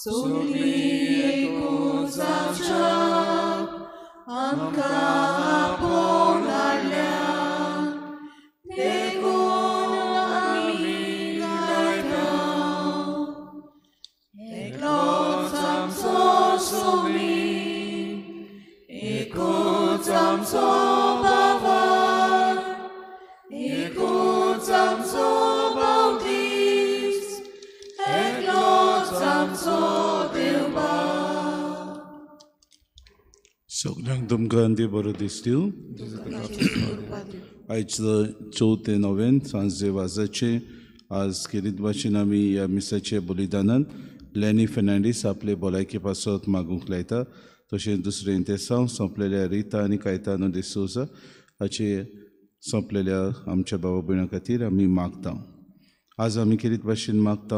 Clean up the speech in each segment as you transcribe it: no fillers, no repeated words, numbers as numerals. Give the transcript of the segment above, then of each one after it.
सगळीं एकूच जावच्या आमकां आपोवन हाडल्या देखून आमी गायता. एकलोच आमचो स्वामी, एकूच आमचो बाबा, एकूच आमचो बावतीस, एकलोच आमचो देवबा. सगळ्यांक तुमकां देव बरो दिसतू. आयज चवथे नोव्हेंन सांजे वाजाचे आज खेरीत भाशेन आमी ह्या मिसाचे बलिदानान लॅनी फेर्नांडीस आपले भलायके पासत मागूंक लायता. तशेंच दुसरें इंतेसांव सोंपलेल्या रिता आनी कायतानो डिसोजा हाचे सोंपलेल्या आमच्या बाबा भयणां खातीर आमी मागता. आज आमी खेरीत भाशेन मागता.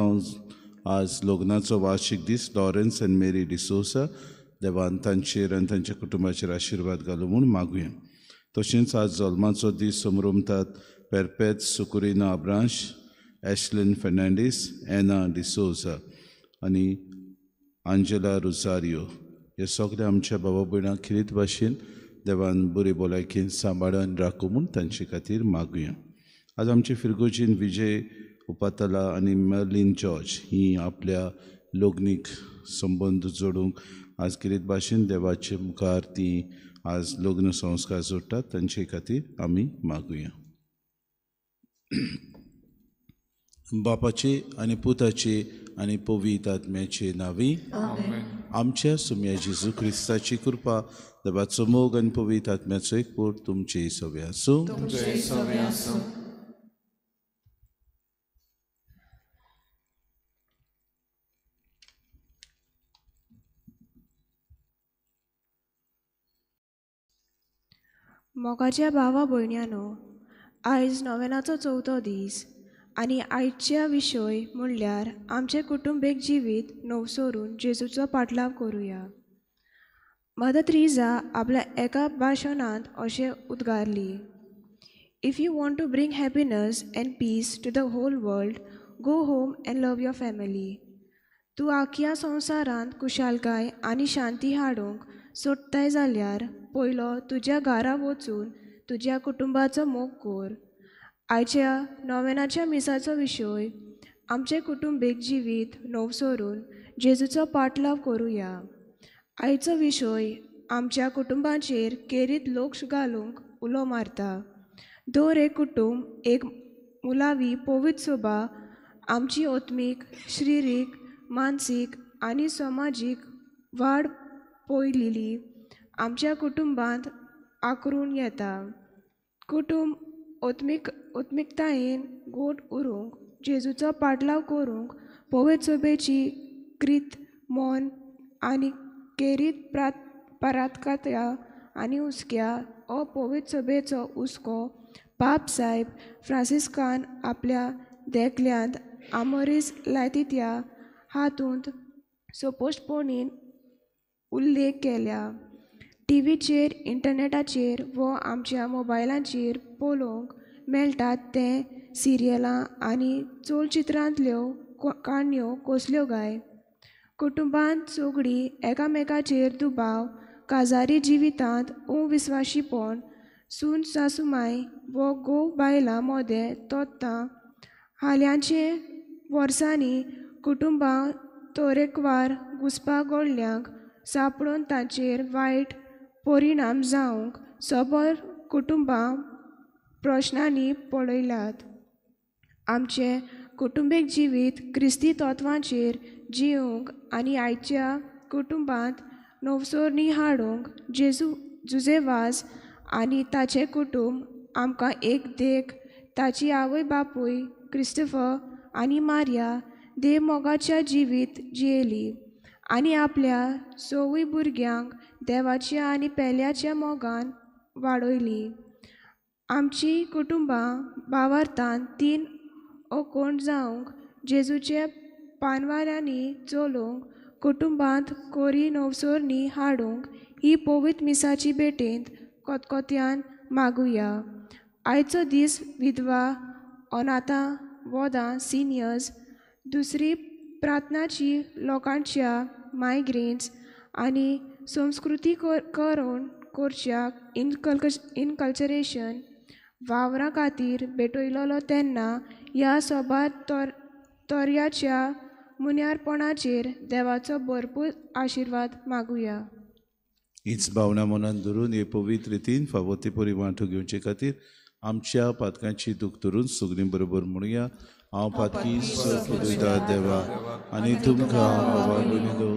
आज लग्नाचो वार्शीक दीस लॉरन्स आनी मेरी डिसोजा देवान तांचेर आनी तांच्या कुटुंबाचेर आशिर्वाद घालूं म्हूण मागुया. तशेंच आज जल्माचो दीस समरमतात पेरपेत सुकुरिना आब्रांश, एशलिन फेर्नांडीस, एना डिसोजा आनी आंजेला रोजारियो हे सगळे आमच्या बाबा भयणां खेरीत भाशेन देवान बरी भलायकेन सांबाळून राखूं म्हूण तांचे खातीर मागुया. आज आमचे फिरगोजीन विजय उपातला आनी मर्लीन जॉर्ज ही आपल्या लग्नीक संबंद जोडूंक आज खेरीत भाशेन देवाचे मुखार ती आज लग्न संस्कार जोडटात तांचे खातीर आमी मागुया. बापाचे आनी पुताचे आनी पवित्र आत्म्याचे नांवी आमच्या सुम्या जेजू क्रिस्ताची कृपा, देवाचो मोग आनी पवित्र आत्म्याचो एकवट तुमचे सगळे आसूं. मोगाच्या भावा भयण्यांनो, आयज नोवेनाचो चवथो दीस आनी आयच्या विशय म्हणल्यार आमचें कुटुंबीक जिवीत नवसरून जेजूचो पाटलाव करुया. मदर त्रिजा आपल्या एका भाशणांत अशें उद्गारली, if you want to bring happiness and peace to the whole world, go home and love your family. तूं आख्या संवसारांत खुशालकाय आनी शांती हाडूंक सोदताय जाल्यार पयलो तुज्या घरा वचून तुज्या कुटुंबाचो मोग कर. आयच्या नोवेनाच्या मिसाचो विशय आमचें कुटुंबीक जिवीत नवसरून जेजूचो पाटलाव करुया. आयचो विशय आमच्या कुटुंबाचेर केरीत लक्ष घालूंक उलो मारता. दर एक कुटुंब एक मुलावी पवित्र सोबा आमची आत्मीक, शारिरीक, मानसीक आनी समाजीक वाड पळयलेली आमच्या कुटुंबांत आकरून येता. कुटुंब आत्मिकतायेन गोट उरूंक, जेजूचो पाटलाव करूंक पवित्र सोबेची क्रीत मन आनी केरीत परातकात्या आनी हुस्क्या हो पवित्र सोबेचो हुस्को पाप सायब फ्रांसिस्कान आपल्या देखल्यांत आमोरीस लायतित्या हातूंत सोपोस्टपणीन उल्लेख केल्या. टीव्हीचेर, इंटरनेटाचेर वो आमच्या मोबायलाचेर पळोवंक मेळटात तें सिरियलां आनी चलचित्रांतल्यो काणयो कसल्यो गाय. कुटुंबांत सगळीं एकामेकाचेर दुबाव, काजारी जिवितांत अविस्वाशीपण, सून सासुमाय वो घोव बायलां मदें तोत्तां. हाल्यांचे वर्सांनी कुटुंबां तरेकवार घुसपा गोडल्यांक सांपडून तांचेर वायट परिणाम जावंक सबर कुटुंबां प्रश्नांनी पळयल्यात. आमचें कुटुंबीक जिवीत क्रिस्ती तत्वांचेर जिवंक आनी आयच्या कुटुंबांत नवसरणी हाडूंक जेजू जुजेवाज आनी ताचें कुटुंब आमकां एक देख. ताची आवय बापूय क्रिस्टफर आनी मारिया देव मोगाच्या जिवीत जियेली आनी आपल्या सवूय भुरग्यांक देवाच्या आनी पेल्याच्या मोगान वाडयली. आमची कुटुंबां भावार्थान तीन ओकोण जावंक जेजूचे पानवाऱ्यांनी चलोवंक कुटुंबांत कोरी नवसरणी हाडूंक ही पवित्र मिसाची भेटेंत कोतकोत्यान मागुया. आयचो दीस विधवा, अनाथां, वोदां, सिनियर्स, दुसरी प्रार्थनाची लोकांच्या मायग्रेन्स आनी संस्कृती करून करच्या इनकल्चरेशन वावरा खातीर भेटयलोलो तेन्ना ह्या सोबार तोर्याच्या मुन्यारपणाचेर देवाचो भरपूर आशिर्वाद मागुया. हीच भावना मनान धरून हे पवित्र रितीन फावो ते परी वांटो घेवचे खातीर आमच्या पातकांची दूख धरून सगळीं बरोबर म्हणुया. हांव पातकी सर्व देवा आनी तुमकां बाबा भयणीनो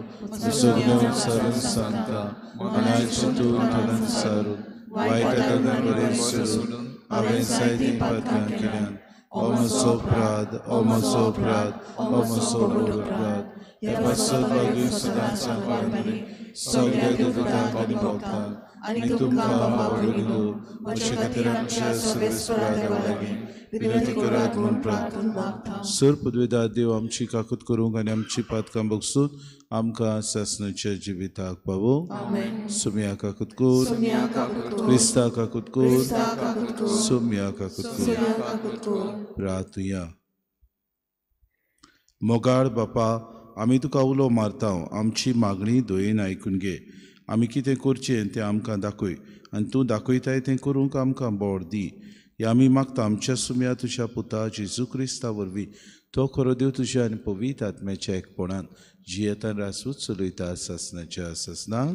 सगळ्यो सारून सांगता मनान चिंतून तोंडान सारून वायट बरें सोडून हांवें जायतीं पातकां केल्यान. ओ म्हजो अपराध, ओ म्हजो अपराध, ओ म्हजो व्हड अपराध. ह्या पासत बागूय सदांच सगळ्या देवतांक आनी भक्तांक आनी तुमकां बाबा भयणीनो म्हजे खातीर आमच्या सर्वेस्परा देवा लागीं विनंती करात म्हूण प्रार्थना मागता. सर पदवेदार देव आमची काकूत करूंक आनी आमची पातकां बगसून आमकां सासणाच्या जिविताक पावो. सुम्या काकूत कर, क्रिस्ता काकूत कर, सुम्या काकूत कर. प्रार्थुया. मोगाळ बापा, आमी तुका उलो मारता, आमची मागणी दयेन आयकून घे. आमी कितें करचें तें आमकां दाखय आनी तूं दाखयताय तें करूंक आमकां बोड दी. हे आमी मागता आमच्या सुम्या तुज्या पुता जेजू क्रिस्ता वरवीं, तो खरो देव तुज्या आनी पवित्र आत्म्याच्या एकपणान जियेतान रासूच चलयता सासणाच्या सासणाक.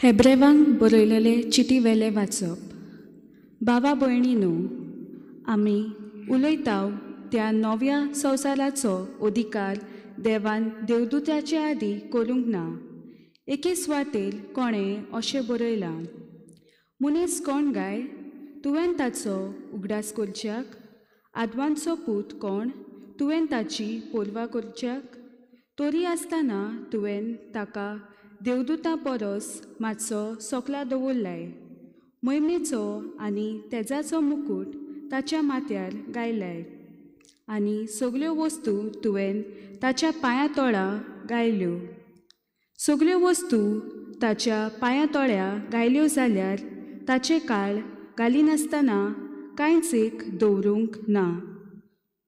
हेब्रेवांक बरयलेले चिटी वेले वाचप. बाबा भयणीनो, आमी उलयताव त्या नव्या संवसाराचो अधिकार देवान देवदूताचे आदी करूंक ना. एके सुवातेर कोणें अशें बरयलां, मनीस कोण गाय तुवें ताचो उगडास करच्याक, आदवांचो पूत कोण तुवें ताची पोरवा करच्याक, तरी आसतना तुवें ताका देवदूता परस मातसो सोकला दवरलाय, मोहिमेचो आनी तेजाचो मुकूट ताच्या माथ्यार गायलाय आनी सगल्यो वस्तू तुवें ताच्या पांया तोळा गायल्यो. सगल्यो वस्तू ताच्या पांया तोळ्या गायल्यो जाल्यार ताचें काळ घालिनासतना कांयच एक दवरूंक ना.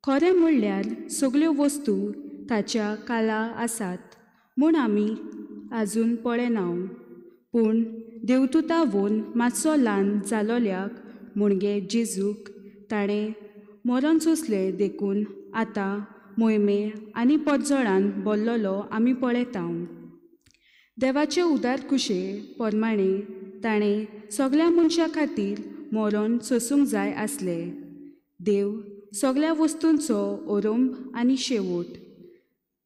खरें म्हणल्यार सगल्यो वस्तू ताच्या काला आसात म्हूण आमी आजून पळयना, पूण देवदूता वोन मातसो ल्हान जालोल्याक म्हणगे जेजूक ताणें मरण सोंसलें देखून आतां मोहिमे आनी पोटजोळान भरलेलो आमी पळयता. देवाचे उदार कुशे प्रमाणे ताणें सगल्या मनशां खातीर मरण सोंसूंक जाय आसलें. देव सगल्या वस्तूंचो ओरंब आनी शेवट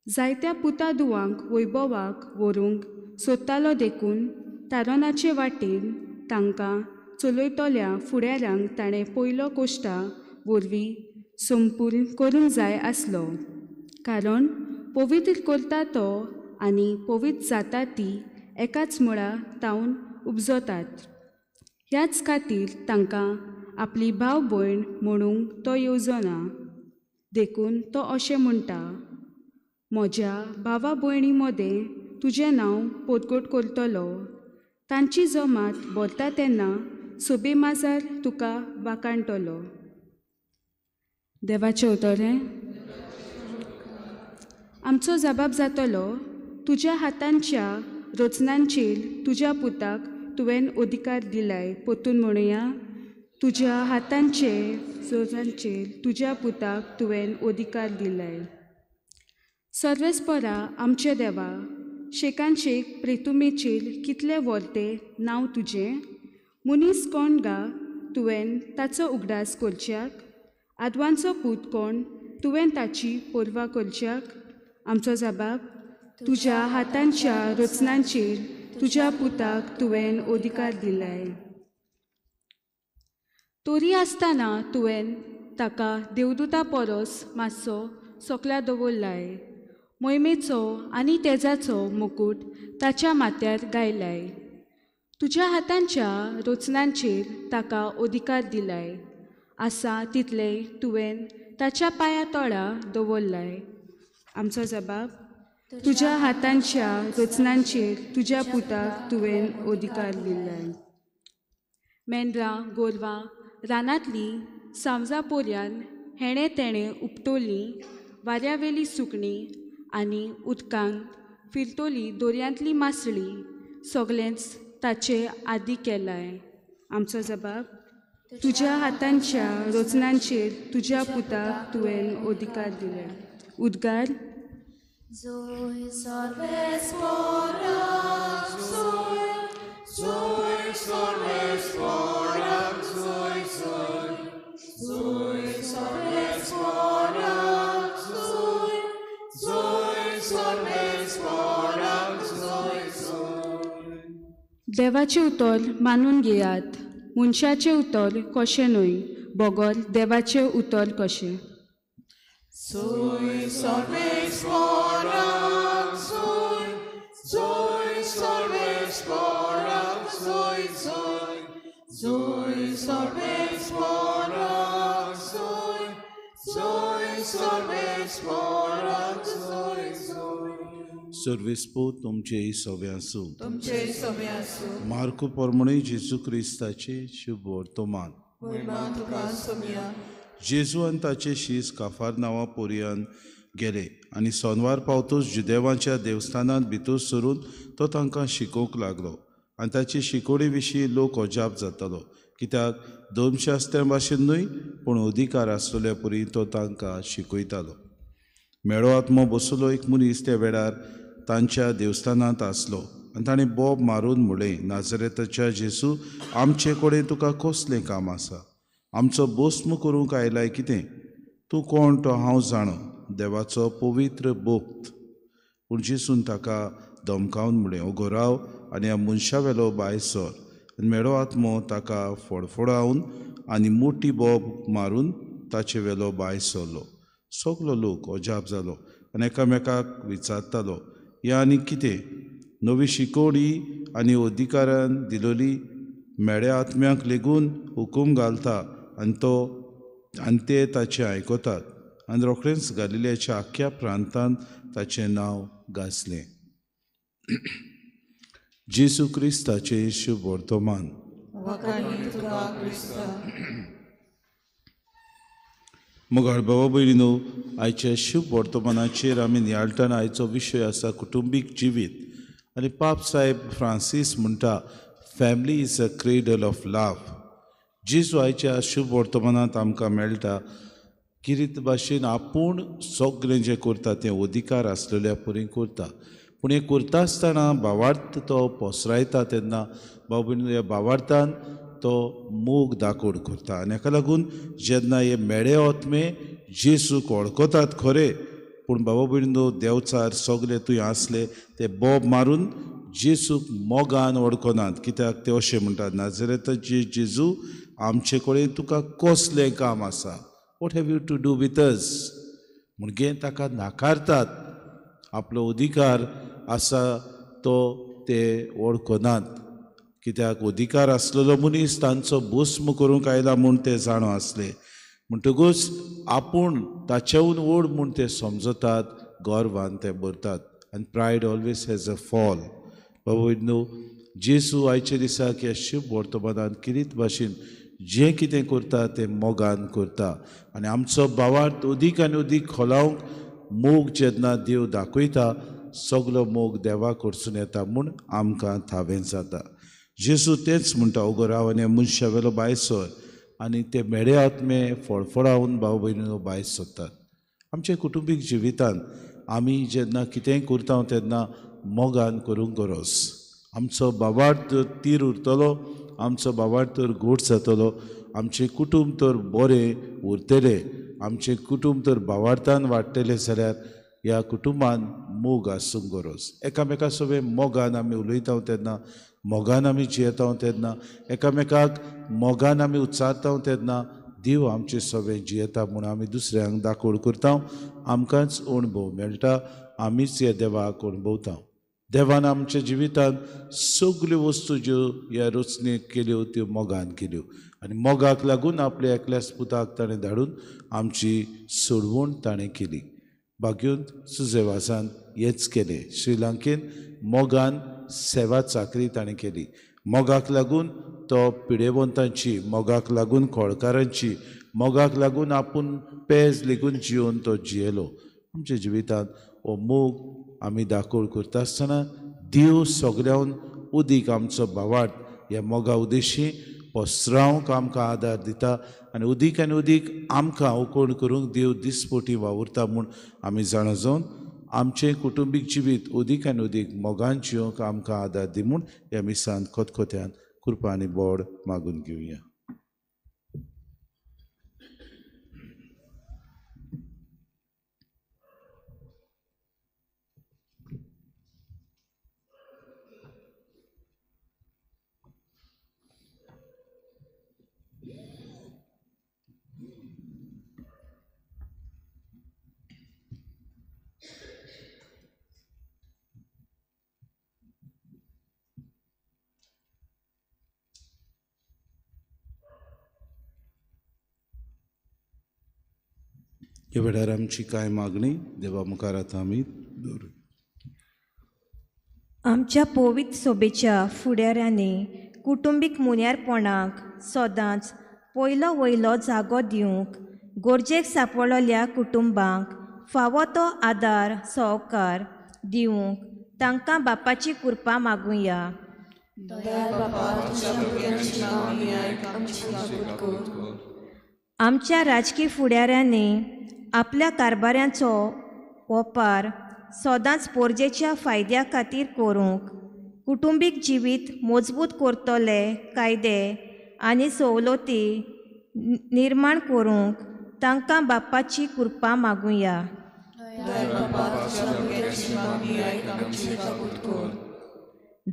जायत्या पुता दुवांक वैभवाक व्हरूंक सोदतालो देखून तारणाचे वाटेन तांकां चलयतल्या फुडाऱ्यांक ताणें पयलो कोश्टा वरवीं संपूर्ण करूंक जाय आसलो, कारण पवित्र करता तो आनी पवित्र जाता ती एकाच मुळा तावन उपजतात. ह्याच खातीर तांकां आपली भाव भयण म्हणूंक तो येवजना, देखून तो अशें म्हणटा, म्हज्या भावा भयणी मदें तुजें नांव पोतगोट करतलो, तांची जमात भरता तेन्ना सोबे माजार तुका वाखाणटलो. देवाचें उतर आमचो जबाब जातलो, तुज्या हातांच्या रचनांचेर तुज्या पुताक तुवें अधिकार दिलाय. परतून म्हणुया, तुज्या हातांचे रचनांचेर तुज्या पुताक तुवें अधिकार दिलाय. सर्वेस्परा आमचे देवा, शेकान शेक प्रेतुमेचेर कितलें व्हरतें नांव तुजें. मनीस कोण गा तुवें ताचो उगडास करच्याक, आदवांचो पूत कोण तुवें ताची पोरवा करच्याक. आमचो जबाब, तुज्या हातांच्या रचनांचेर तुज्या पुताक तुवें अधिकार दिलाय. तरी आसतना तुवें ताका देवदूता परस मातसो सोकला दवरलाय. मोहिमेचो आनी तेजाचो मुकूट ताच्या माथ्यार गायलाय. तुज्या हातांच्या रचनांचेर ताका अधिकार दिलाय. आसा तितलें तुवें ताच्या पांया तोळा दवरलाय. आमचो जबाब, तुज्या हातांच्या रचनांचेर तुज्या पुताक तुवें अधिकार दिलाय. मेंढरां गोरवां रानांतलीं सावजां पोरयान हेणें तेणें उपटोलीं वाऱ्यावेली सुकणीं आनी उदकांत फिरतोली दोरयांतली मासळी सगळेंच ताचे आदी केलाय. आमचो जबाब, तुज्या हातांच्या रचनांचेर तुज्या पुताक तुवें अधिकार दिलाय. उद्गार, देवाचें उतर मानून घेयात, मनशाचें उतर कशें न्हय, बगर देवाचें उतर कशें. सर्वेस्पो तुमचे सवे आसूं. मार्कू प्रमाणे जेजू क्रिस्ताचे शुभ वर्तमान. जेजू आनी ताचे शीस काफार नांवा पोरयान गेले आनी सोनवार पावतूच जुदेवांच्या देवस्थानांत भितर सरून तो तांकां शिकोवंक लागलो आनी ताचे शिकोवणे विशीं लोक अजाप जातालो, कित्याक धर्मशास्त्रा भाशेन न्हय पूण अधिकार आसलेल्या परी तो तांकां शिकयतालो. मेळो आत्मो बसलो एक मनीस त्या वेळार तांच्या देवस्थानांत आसलो आनी ताणें बोब मारून म्हणलें, नाजरेताच्या जेजू, आमचे कडेन तुका कसलें काम आसा? आमचो भस्म करूंक आयलाय कितें? तूं कोण तो हांव जाणो, देवाचो पवित्र भक्त. पूण जेजून ताका धमकावन म्हणलें, ओगो राव आनी ह्या मनशा वेलो भायर सर. आनी मेळो आत्मो ताका फडफडावन आनी मोटी बोब मारून ताचे वेलो भायर सरलो. सगलो लोक अजाप जालो आनी एकामेकाक विचारतालो, ह्या आनी कितें नवी शिकोवणी आनी अधिकारान दिलोली मेळ्या आत्म्याक लेगून हुकूम घालता आनी तो आनी ते ताचें आयकतात. आनी रोखडेंच गालिल्याच्या आख्ख्या प्रांतांत ताचें नांव गाजलें. जेजू क्रिस्ताचें शुभ वर्तमान. मोगाळ बाबा भयणीनो, आयच्या शुभ वर्तमानाचेर आमी नियाळटना आयचो विशय आसा कुटुंबीक जिवीत. आनी पाप साहेब फ्रांसीस म्हणटा, family is a cradle of love. जेजू आयच्या शुभ वर्तमानांत आमकां मेळटा किरीत भाशेन आपूण सगळें जें करता तें अधिकार आसलेल्या परी करता, पूण हें करता आसतना भावार्थ तो पसरायता तेन्ना बाबा भयणीनो ह्या भावार्थान तो मोग दाखोड करता. आनी हाका लागून जेन्ना हे मेळे आत्मे जेजूक वळखतात खरें, पूण बाबा भयणीनो देवचार सगळे थंय आसले ते बोब मारून जेजूक मोगान वळखनात, कित्याक ते अशें म्हणटात, नाजरेताचे जेजू, आमचे कडेन तुका कसलें काम आसा? What have you to do with us? म्हणगे ताका नाकारतात, आपलो अधिकार आसा तो ते वळखनात, कित्याक अधिकार आसलेलो मनीस तांचो भस्म करूंक आयला म्हूण ते जाणो आसले. म्हणटकूच आपूण ताचेहून व्हड म्हूण ते समजतात, गर्वान ते भरतात. आनी pride always has a fall. बाबा भयणीनो, जेजू आयच्या दिसाक ह्या शुभ वर्तमानान किरीत भाशेन जें कितें करता तें मोगान करता आनी आमचो भावार्थ अदीक आनी अदीक खोलावंक मोग जेन्ना देव दाखयता, सगलो मोग देवा कडसून येता म्हूण आमकां थावें जाता. जेजू तेंच म्हणटा, ओगो राव आनी मनशा वेलो भायर सर. आनी ते मेळे आत्मे फळफळावन भाव भयणीनो भायर सरतात. आमच्या कुटुंबीक जिवितांत आमी जेन्ना कितेंय करता तेन्ना मोगान करूंक गरज. आमचो भावार्थ तर तीर उरतलो, आमचो भावार्थ तर गोड जातलो, आमचें कुटूंब तर बरें उरतलें, आमचें कुटूंब तर भावार्थान वाडटलें जाल्यार ह्या कुटुंबान मोग आसूंक गरज. एकामेका सोबे मोगान आमी उलयता तेन्ना, मोगान आमी जियेता तेन्ना, एकामेकाक मोगान आमी उच्चारता तेन्ना देव आमचे सगळें जियेता म्हूण आमी दुसऱ्यांक दाखोवण करता, आमकांच अणभव मेळटा, आमीच ह्या देवाक अणभवता। देवान आमच्या जिवितांत सगल्यो वस्तू ज्यो ह्या रचनेक केल्यो त्यो मोगान केल्यो आनी मोगाक लागून आपल्या एकल्याच पुताक ताणें धाडून आमची सोडवण ताणें केली। भाग्योंत सुजेवासान हेंच केलें। श्रीलंकेन मोगान सेवा चाकरी ताणें केली। मोगाक लागून तो पिडेवंतांची, मोगाक लागून खोळकारांची, मोगाक लागून आपूण पेज लेगून जिवन तो जियेलो। आमच्या जिवितांत हो मोग आमी दाखोवण करता आसतना देव सगळ्यान उदीक आमचो भावार्थ ह्या मोगा उदेशी पसरावंक आमकां आदार दिता आनी उदीक आनी उदीक आमकां उकोण करूंक देव दिसपोटी वावुरता म्हूण आमी जाणा जावन आमचें कुटुंबीक जिवीत उदीक आनी उदीक मोगान जिवंक आमकां आदार दी म्हूण ह्या मिसान खतखत्यान कृपा आनी बोड मागून घेवया। ह्या वेळार आमची कांय मागणी देवा मुखार आतां आमी दवरूया। आमच्या पवित्र सोबेच्या फुडाऱ्यांनी कुटुंबीक मुन्यारपणाक सदांच पयलो वयलो जागो दिवंक गरजेक सांपडलेल्या कुटुंबांक फावो तो आदार सहकार दिवंक तांकां बापाची कृपा मागुया। आमच्या राजकी फुडाऱ्यांनी आपल्या कारभाऱ्यांचो वपार सदांच पोरजेच्या फायद्या खातीर करूंक कुटुंबीक जिवीत मजबूत करतले कायदे आनी सवलती निर्माण करूंक तांकां बापाची कृपा मागुया।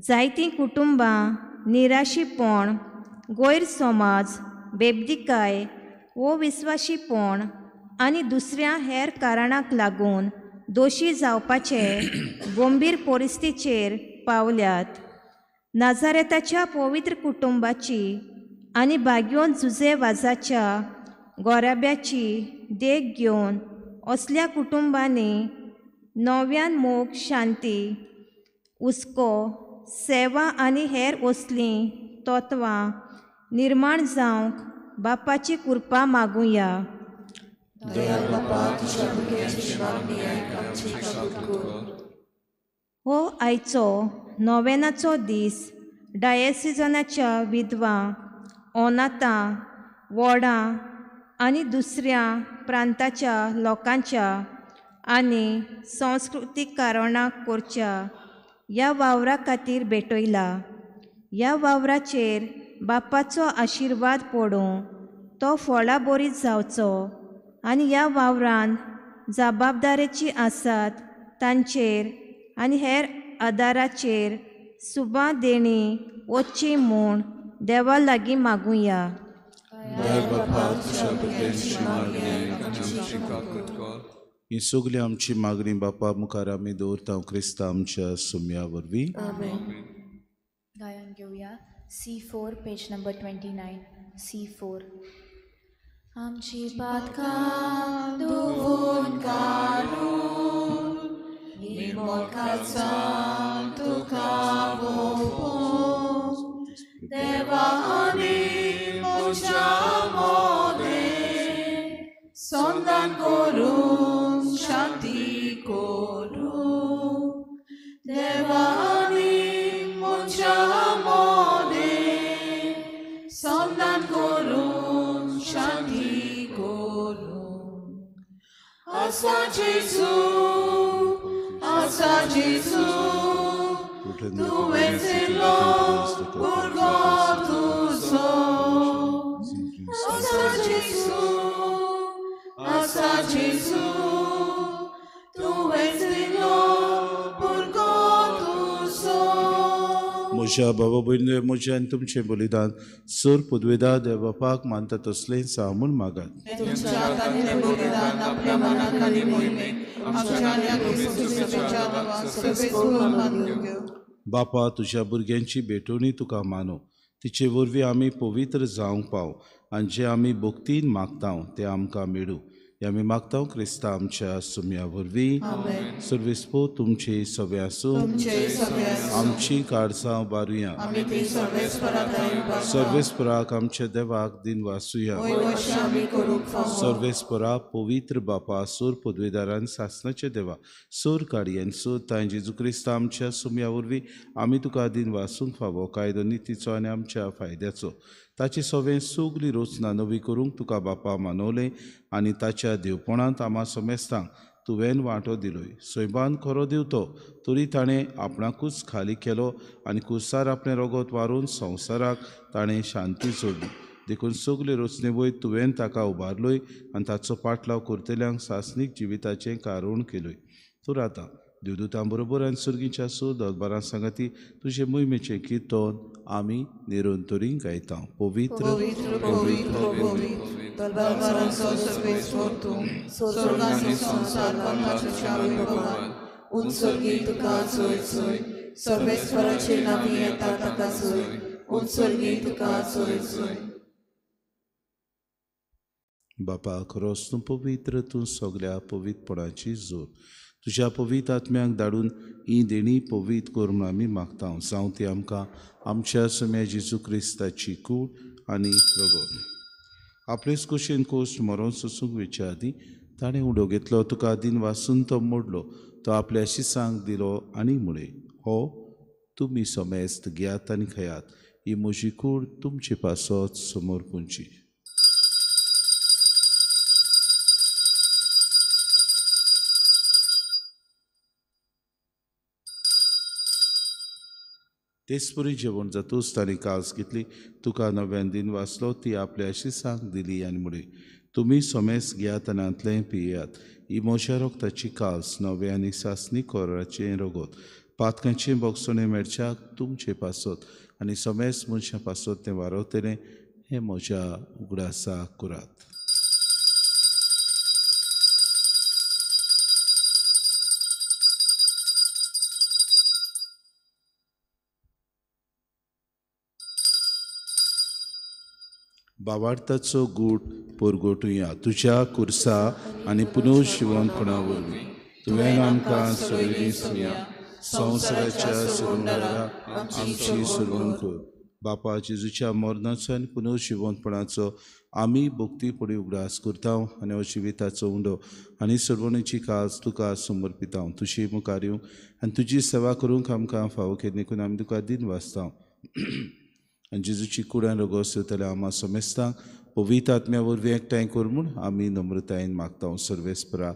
जायतीं कुटुंबां निराशीपण, गैरसमाज, बेबदीकाय वो विस्वाशीपण आनी दुसऱ्या हेर कारणाक लागून दोशी जावपाचे गंभीर परिस्थितीचेर पावल्यात। नाझारेताच्या पवित्र कुटुंबाची आनी भाग्योन जुजे वाजाच्या गोराब्याची देख घेवन असल्या कुटुंबांनी नव्यान मोग, शांती, हुस्को, सेवा आनी हेर असलीं तत्वां निर्माण जावंक बापाची कृपा मागुया। हो आयचो नोवेनाचो दीस डायसिजनाच्या विधवा, अनाथां, वडां आनी दुसऱ्या प्रांताच्या लोकांच्या आनी संस्कृतीक कारणाक करच्या ह्या वावरा खातीर भेटयला। ह्या वावराचेर बापाचो आशिर्वाद पडूं, तो फळां बरीत जावचो आनी ह्या वावरान जबाबदारेची आसात तांचेर आनी हेर आदाराचेर सुबा देणी वचची म्हूण देवा लागीं मागुया। ही सगळी आमची मागणी बापा मुखार आमी दवरता क्रिस्ता आमच्या सुम्या वरवीं। गायन घेवया C4 page number 29 C4। आमची पातकां धुवून काडून निर्मळ काळजान तुका ओंपून देवा आनी मनशा मदें संधान करून शांती करूं देवा आनी मनशा मदें संधान करून शांती करूं। आसा जेजू, आसा जेजू, तुवें दिलो भुरगो तुजो। आसा जेजू, आसा जेजू, तुवें दिलो भुरगो तुजो। म्हज्या बाबा भयणीं म्हजें आनी तुमचें बलिदान सर पुदवेदा देव बापाक मानता तसलें जावं म्हूण मागात. बापा तुज्या भुरग्यांची भेटवणी तुका मानू, तिचे वरवीं आमी पवित्र जावंक पाव आनी जें आमी भक्तीन मागता तें आमकां मेळूं. हें आमी मागता क्रिस्ता आमच्या सुम्या वरवीं. सर्वेस्पो तुमचे सगळे आसूं. आमची काळजां बारुया. सर्वेस्पराक आमच्या देवाक दिन वासुया. सर्वेस्परा पवित्र बापा सूर पदवेदारान सासनाचे देवा सूर काडयेन सूर तांय जेजू क्रिस्ता आमच्या सुम्या वरवीं आमी तुका दिन वासूंक फावो कायदो नितीचो आनी आमच्या फायद्याचो ताची सगळें सगली रचना नवी करूंक तुका बापा मानवलें आनी ताच्या देवपणांत आमा समेस्तांक तुवें वांटो दिलोय. सैमान खरो दिवतो तरी ताणें आपणाकूच खाली केलो आनी कुसार आपलें रगत वारून संवसाराक ताणें शांती जोडली. देखून सगले रचने वयर तुवें ताका उबारलोय आनी ताचो पाटलाव करतल्यांक सासणीक जिविताचें कारण केलोय. तूं राता देवदूतां बरोबर आनी सुर्गीच्या सो दरबारां सांगाती तुजे मोहिमेचें किर्तन आमी निरंतरी गायता. पवित्र पवित्र पवित्र पवित्र दरबारांचो सर्वेस्पर तूं, स्वर्ग आनी संवसार भरला तुज्या वैभवान. उंचर्गी तुका जय जय, सर्वेस्पराचे नांवी येता ताका जय, उंचर्गी तुका जय जय. बापा खरोच तूं पवित्र, तूं सगल्या पवित्रपणाची जोर. तुज्या पवित्र आत्म्याक धाडून ही देणी पवित्र कर म्हूण आमी मागता. जावं ती आमकां आमच्या सम्या जेजू क्रिस्ताची कूड आनी रगत. आपलेच कुशीन कोश्ट मरोन सोसूंक वेच्या आदीं ताणें उडो घेतलो, तुका दिन वासून तो मोडलो, तो आपल्या शिसांक दिलो आनी म्हळें, हो तुमी समेस्त घेयात आनी खायात, ही म्हजी कूड तुमचे पासत समर्पूंची. तेचपरी जेवण जातूच ताणें कास घेतली, तुका नव्यान दिन वाचलो, ती आपल्या शिसांक दिली आनी म्हळें, तुमी सोमेस घेयात आनी हांतलें पियेयात, ही म्हज्या रगताची कास नवें आनी सासणी कोराचें रगत, पातकांचें बोगसणें मेळच्याक तुमचे पासत आनी सोमेस मनशां पासत तें वारवतलें, हें म्हज्या उगडासाक करात. बावार्थाचो गूट परगटुया तुज्या कुर्सा आनी पुनर्जिवनपणा वरवीं तुवें आमकां सोडयली सुया संवसाराच्या सुरुंगारा आमची सुरवण कर. बापा जेजूच्या मरणाचो आनी पुनर्जिवनपणाचो आमी भक्तीपणी उगडास करता आनी हो जिविताचो उंडो आनी सरवणेची काज तुका समर्पिता. तुजी मुखार येवंक आनी तुजी सेवा करूंक आमकां फावो केली देखून आमी तुका दिन वाचता. आनी जेजूची कुडान रगत सोदतल्या आमा समेस्तांक पवित्र आत्म्या वरवीं एकठांय कर म्हूण आमी नम्रतायेन मागता. सर्वेस्परा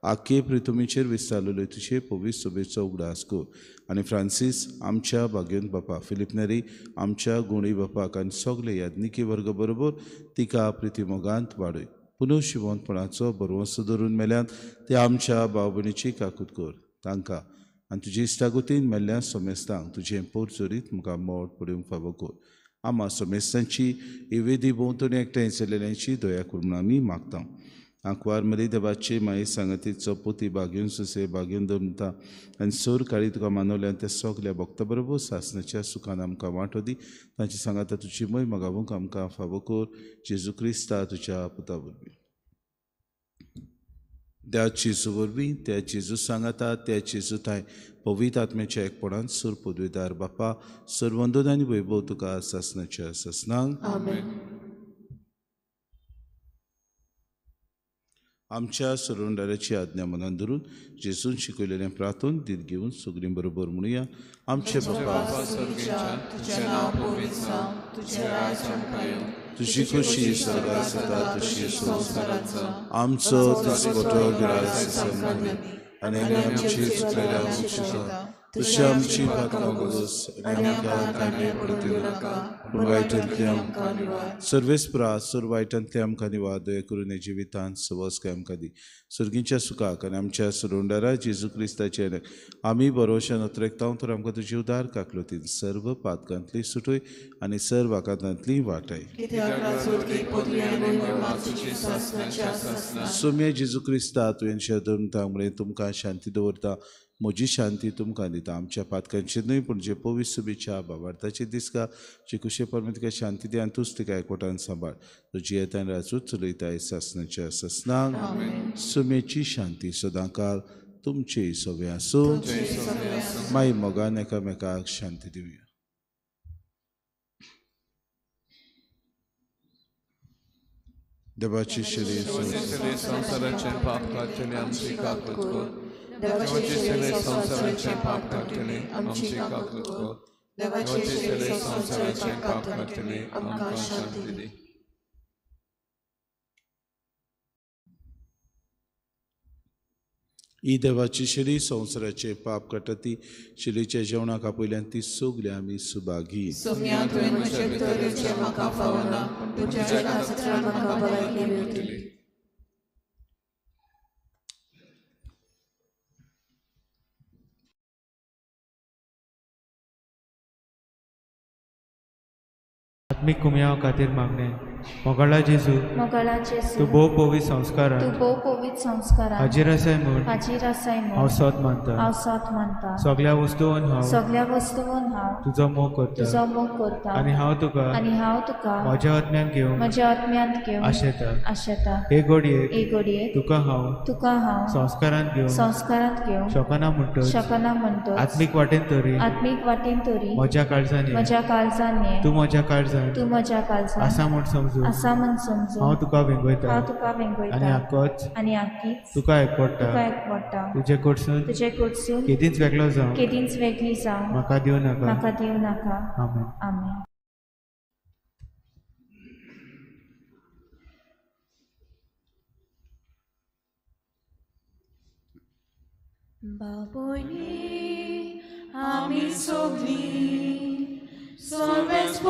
आखे प्रितुमीचेर विस्तारलेलो तुजे पवित्र सोबेचो उगडास कर आनी फ्रांसीस आमच्या भाग्यवंत बापा, फिलीप नेरी आमच्या गुणी बापाक आनी सगळे याज्ञिकी वर्ग बरोबर तिका प्रितीमोगांत वाडय. पुनर्जिवंतपणाचो भरवंसो धरून मेल्यात ते आमच्या भाव भयणीची काकूत कर तांकां आनी तुजी इश्टागतीन मेल्ल्या समेस्तांक तुजें पोरचोरीत मुखार मोड पडूंक फावो कर. आमा समेस्तांची ही वेदी भोंवतणी एकठांय जाल्ल्यांची दया कर म्हूण आमी मागता. आंकवार मरी देवाचे माये सांगातीचो पोती भाग्यून सुसे भाग्यून दमता आनी सोर काळी तुका मानवल्यान त्या सगल्या भक्ता बरोबर सासणाच्या सुखान आमकां वांटो दी. तांची सांगाता तुजी मोय मागावूंक आमकां फावो कर जेजू क्रिस्ता तुज्या पुता वरवीं. त्या जेजू वरवीं, त्या जेजू सांगाता, त्या जेजू थांय पवित्र आत्म्याच्या एकपणान सूर पदवेदार बापा सर्वंदन आनी वैभव तुका सासणाच्या सासणांक. आमच्या सरुंडाराची आज्ञा मनान धरून जेजून शिकयलेलें प्रार्थून दीत घेवन सगळीं बरोबर म्हणुया. आमचे बापा तुजी खुशी स्वर्गात जाता तशी संवसारांत, आमचो दिसपटो गिरास आनी आमची चुकलेल्या शिक्षा तुझी आमची पातकां कबूस आनी आमकां ताणें पडूं दिवं नाका, पूण वायटांतलें आमकां निवार. सर्वेस्परा सर्व वायटांतलें आमकां निवार, दया करून जिवितांत सवस्काय आमकां दी. सर्गीच्या सुखाक आनी आमच्या सुरुंडारा जेजू क्रिस्ताचे आमी बरोवशान अत्रेकता तर आमकां तुजी उदार काकलुतीन सर्व पातकांतली सुटय आनी सर्व आकांतांतली वाटाय. सोम्या जेजू क्रिस्ता तुवें शेदोन म्हळें तुमकां शांती दवरता, म्हजी शांती तुमकां दिता. आमच्या पातकांचेर न्हय पूण जे पवित्र सुबेच्या बाबार्थाचे दिसका जे कुशे परमें तुका शांती दी आनी तूंच तिका एकवटान सांबाळ. तुजी येतान राजूच चलयताय सासनाच्या सासनाक. सुमेची शांती सदांकाळ तुमचे सगळे आसूं. माई मोगान एकामेकाक शांती दिवया. देवाची शरीर संवसाराचें पाप काडटलें आमची काकूत कर. देवाचे शरीर संवसाराचें पाप काडटलें आमची काकूत कर. देवाचे शरीर संवसाराचें पाप काडटलें आमकां शांती दी. ही देवाची शरीर संवसाराचें पाप काडटा ती शिलीच्या जेवणाक आपयल्यान ती सगळी आमी सुभागी. सोम्या तुवें म्हजे भितर येवचें म्हाका फावना, पूण तुज्या एका म्हाका भलायकी मेळटली. आत्मीक कुमयाव खातीर मागणें. मोगाळा जेजू, तूं भोव पवित्र संस्कारान हाजीर आसाय म्हूण हांव सत मानता. सगळ्या वस्तून हांव तुजो मोग करता आनी हांव तुका म्हज्या आत्म्यांत घेवंक आशेता. हे घडयेक तुका हांव संस्कारांत घेवंक शकना म्हणटच आत्मीक वाटेन तरी म्हज्या काळजान ये, तूं म्हज्या काळजान आसा म्हूण समजू हांव तुका वेंगयता आनी आकीच तुका एकवटा. तुजे कडसून केदींच वेगळो जावं म्हाका दिवं नाका. आमेन. आमेन. बापोयनी आमी सगळीं सर्वेस्पराची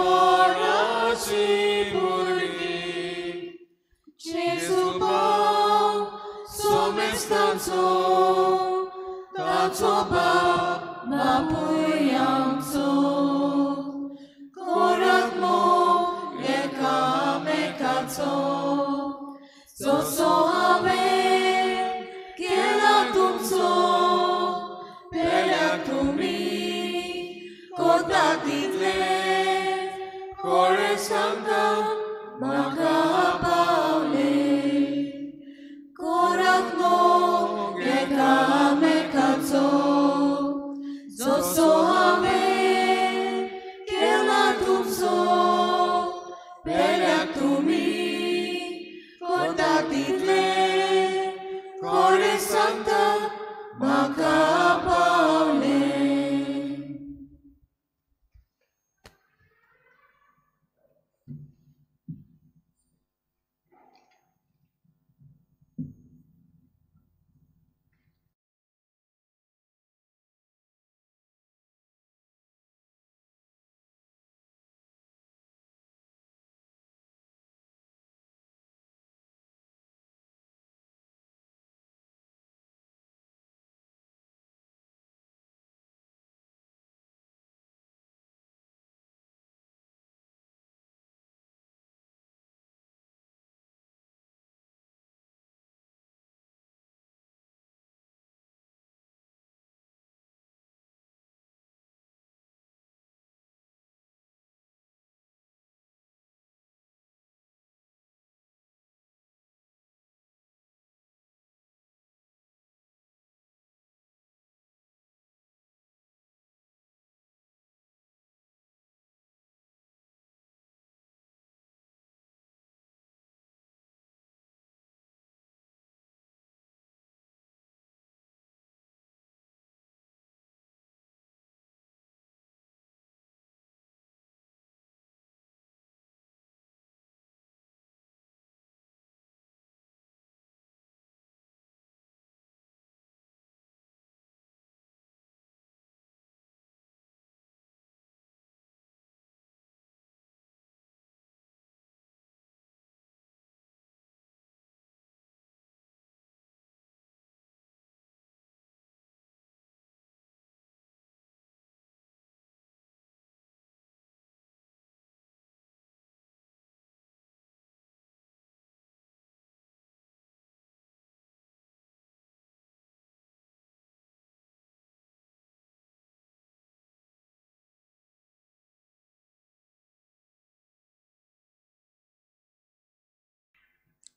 भुरगीं, जेजू बाप सोमेस्तांचो, ताचो बाप बापूय आमचो. करात मोग एकामेकाचो जसो हांवें केला तुमचो, पेल्याक तुमी कोता तितले कोणे सांगता म्हाका पावले. करात मोग एकामेकाचो जसो हांवें केला तुमचो, पेल्याक तुमी कोता तितले कोणे सांगता म्हाका पावले.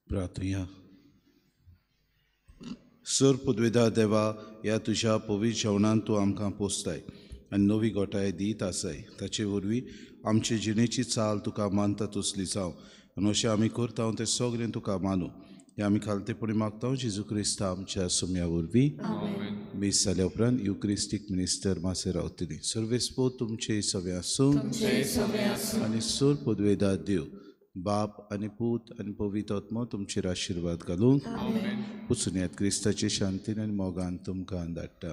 प्रार्थुया. सर पुदवेदा देवा, ह्या तुज्या पवित्र जेवणान तूं आमकां पोसताय आनी नवी गोठाय दीत आसाय. ताचे वरवीं आमचे जिणेची चाल तुका मानता तसली जावं आनी अशें आमी करता तें सगळें तुका मानू. हें आमी खालतेपणी मागता जेजू क्रिस्ता आमच्या सुम्या वरवीं. मीस जाल्या उपरांत युक्रिस्टीक मिनिस्टर मातशें रावतली. सर्वेस्पो तुमचे सगळें आसूं आनी सर पदवेदा देव बाप आनी पूत आनी पवित्र आत्मो तुमचेर आशिर्वाद घालूंक पुसून क्रिस्ताचे शांतीन आनी मोगान तुमकां धाडटा.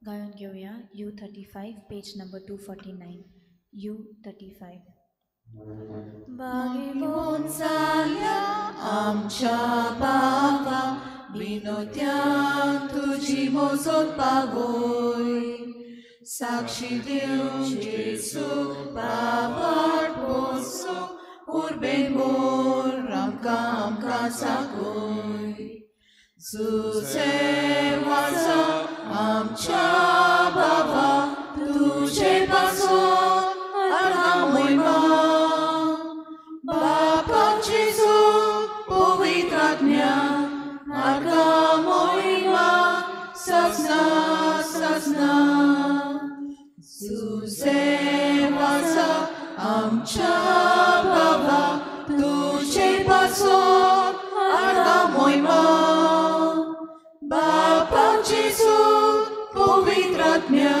गायन घेवया U35 page number 249. U35. बागेवन जाल्या आमच्या बाबा विनोद्यान तुजी मोजत पावय साक्षी दिवन जेजू बाबाट पोसूंक उर्बेन भर आमकां आमकां जागय. जुजे वाचा आमच्या बाबा तुजे पासून आर्गां मोहिमा बापा जेजू पवित्र आत्म्या आर्गां मोहिमा सजना सजना. जुजे वाचा आमच्या बाबा तुजे पासून आर्गां मोहिमा बापा जेजू पवित्र आत्म्या